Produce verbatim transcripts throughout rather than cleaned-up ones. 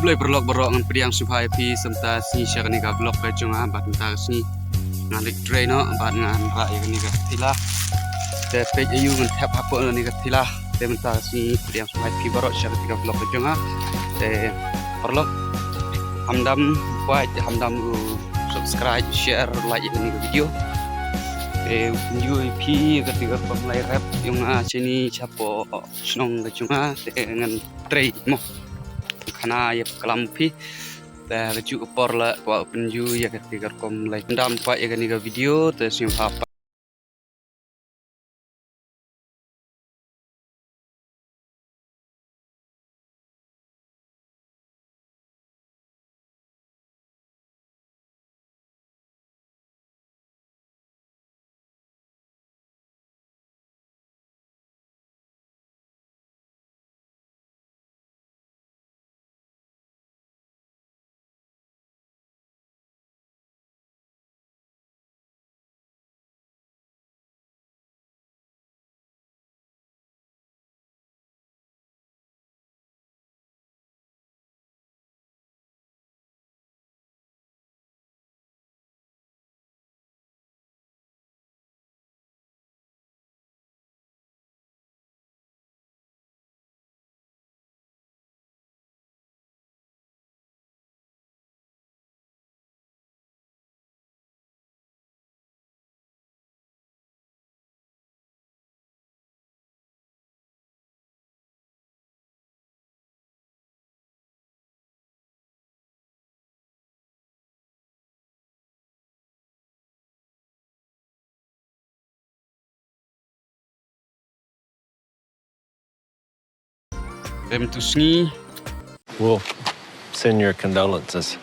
Khublei paralok baroh, ngan pdiang sngewbha ïa phi sa mynta ka sngi sha kane ka vlog ka jong nga. Bad mynta ka sngi ngan leit trei noh bad ngan rah ïa kane ka thila. Te peit aïu ngan thep hapoh kane ka thila. Te mynta ka sngi pdiang sngewbha ïa phi baroh sha kane ka vlog ka jong nga. Te paralok, hamdam pait, hamdam u subscribe, share, like ïa kane ka video. Te u pynjur ïa phi ïa kata ka rukom lai rep jong nga shane shapoh shnong ka jong nga. Te ngan trei mo. Khana ïa phi klam phi. Te ha kajuh ka por la kwah pynjur ïa kata ka rukom lai. Hamdam pait ïa kane ka video, te sngewbha. Rem tu sngi. Wolf, send your condolences.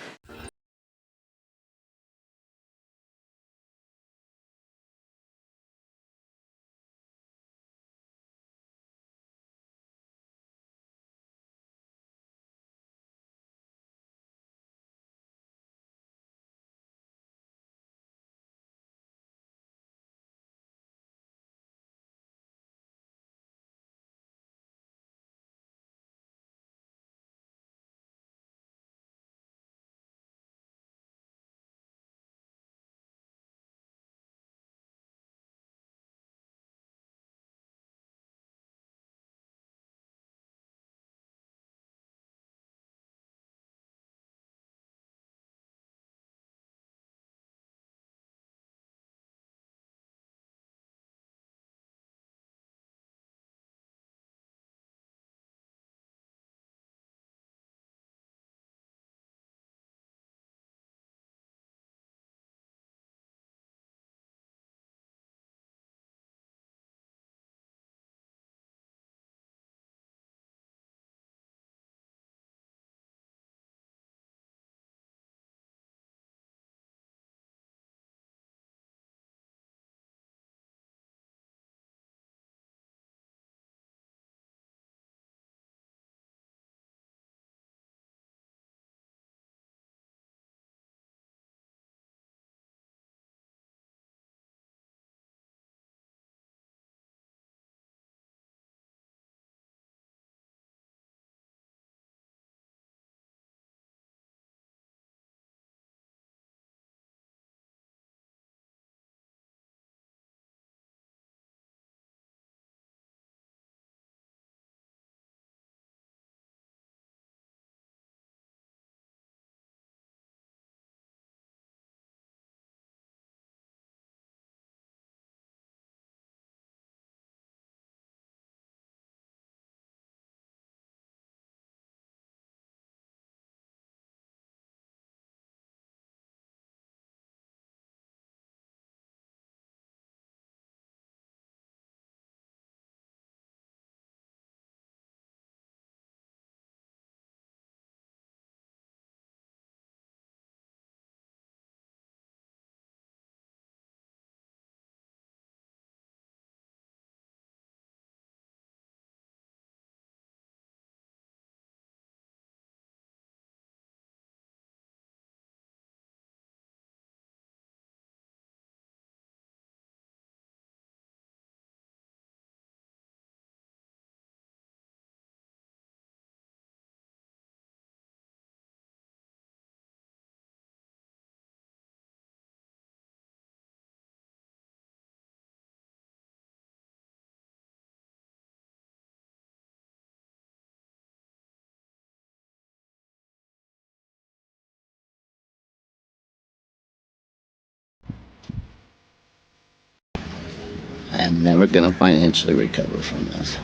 I am never gonna financially recover from this.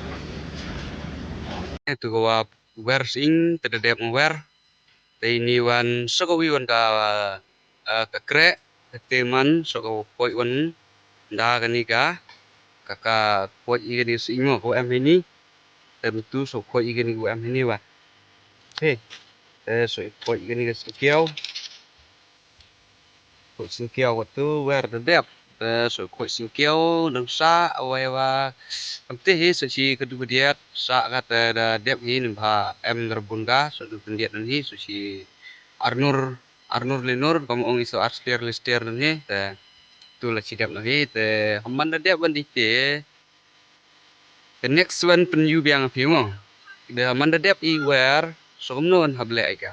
Ito ka wa wer sing, te da dep wer. Te ini wan sokowi wan ka, eh, ka krek, te man soko poi wan da kani ka, ka, ka poi i kani sing mo, ko em ini. Te tu so poi i kani ko em ini wa. He, te so poi i kani ka sing kiau. Khoi sing kiau katu wer da dep. Te so khoi sing kiau nang sa awai wa. Kamte hi so chi kadu kadiat sa kata da dep hi nang ba em narbun ka so du kadiat nang hi so chi arnur arnur linur kam ong iso arstier listier nang hi. Te tu la chi dep nang hi te haman da dep wan di te. Te next one pynju biang phi mo. Da man da dep i wer so kumno hap leh ai ka.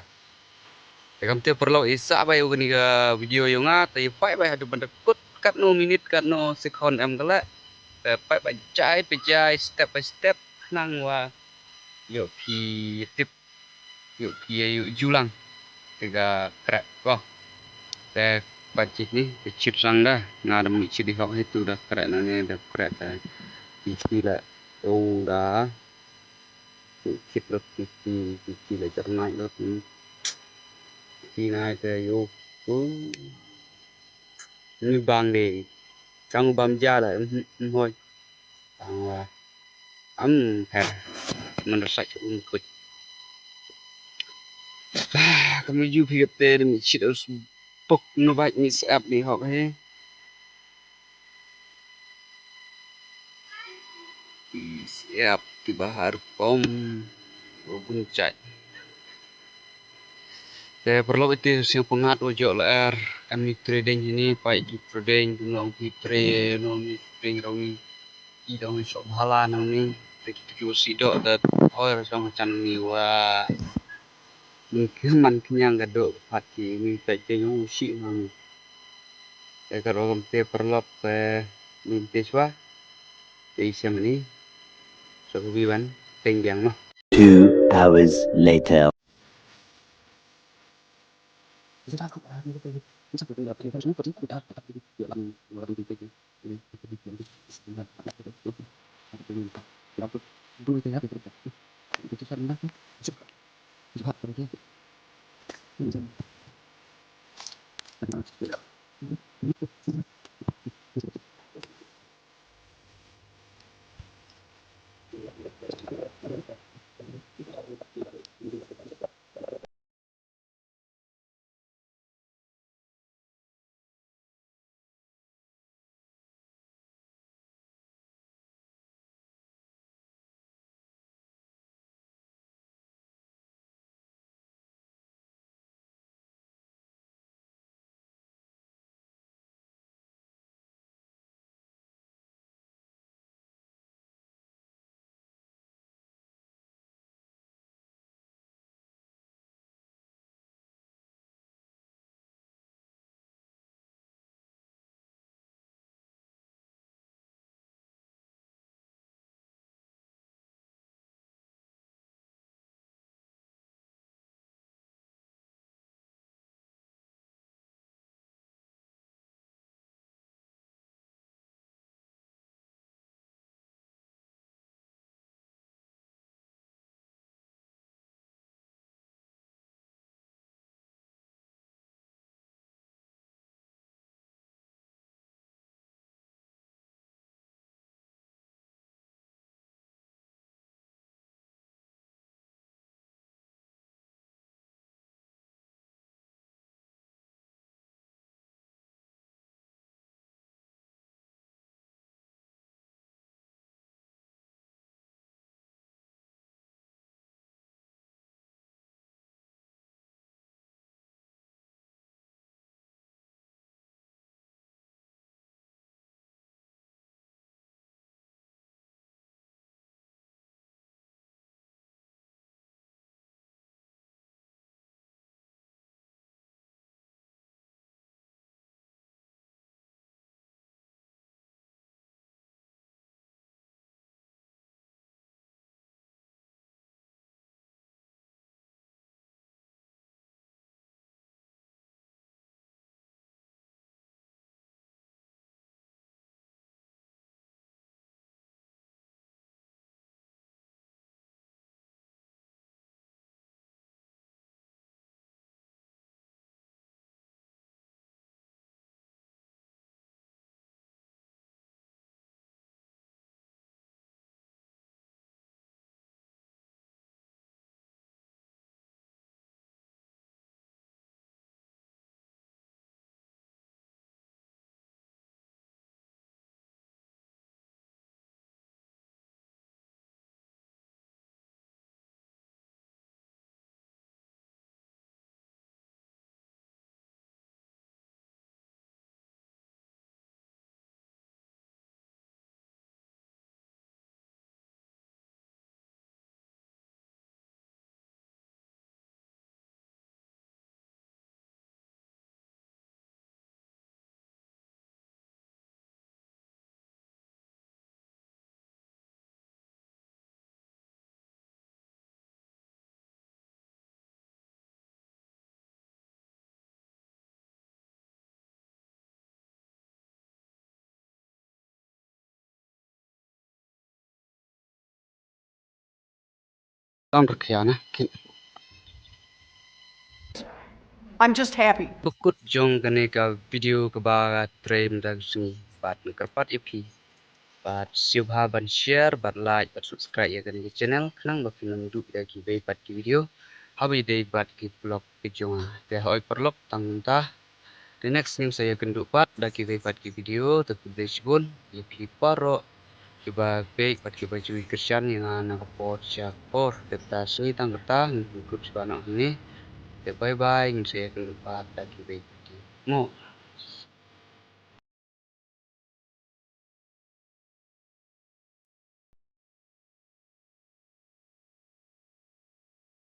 Te kamte paralok i sa bai u kani ka video yong nga te i pai bai haduh ban da kut katno minit katno second em ka leh. Te pai bai jai pai jai step by step nang wa yo phi tip. Yu phi yu julang. Te ka krek ko. Te pachit ni te chit rang da. Nga da mi chit di hok hitu da krek na ne da krek da. Ki chi la ong da. Ki chit lot ki chi ki chi la jar nai lot ni. Ki nai te yu. Ni bang de. Kang bam ja la. Hoi. Tang wa am her man da sach un kuch. Ka mi ju phi te de mi chit us pok no bach mi sap ni hok he. Mi sap ti bahar kom bun chai. Te paralok ite siang pengat o jok la er em ni trading ini pai ki trading tu nong ki trading nong ni trading rong ni i dong sok bhala nong ni te ki tu ki wasi dok da oi rasong chan ni wa ni ki man ki nyang ga dok pat ki ni tai te yung si nong ni te ka rong te paralok te ni te swa te i siang ni so bi wan teng biang no. Two hours later. tang rkhia na kit. I'm just happy. Pukut jong kane ka video kaba trei mynta ka sngi bad nga kyrpad ïa phi bad sngewbha ban share bad like bad subscribe ïa kane ka channel khnang ba phin ym duh ïa kiwei pat ki video haba ïadei bad ki vlog ki jong nga. Te hoi paralok tang mynta. Te next ngin sa ïakynduh pat da kiwei pat ki video. Te khublei shibun ïa phi baroh kiba peit bad kiba ju ïa kyrshan ïa nga na ka por sha ka por. Te kata sngewtang kata ngin kut shuwa noh hangne. Te bye bye, ngin sa ïakynduh pat da kiwei pat ki video. Mo.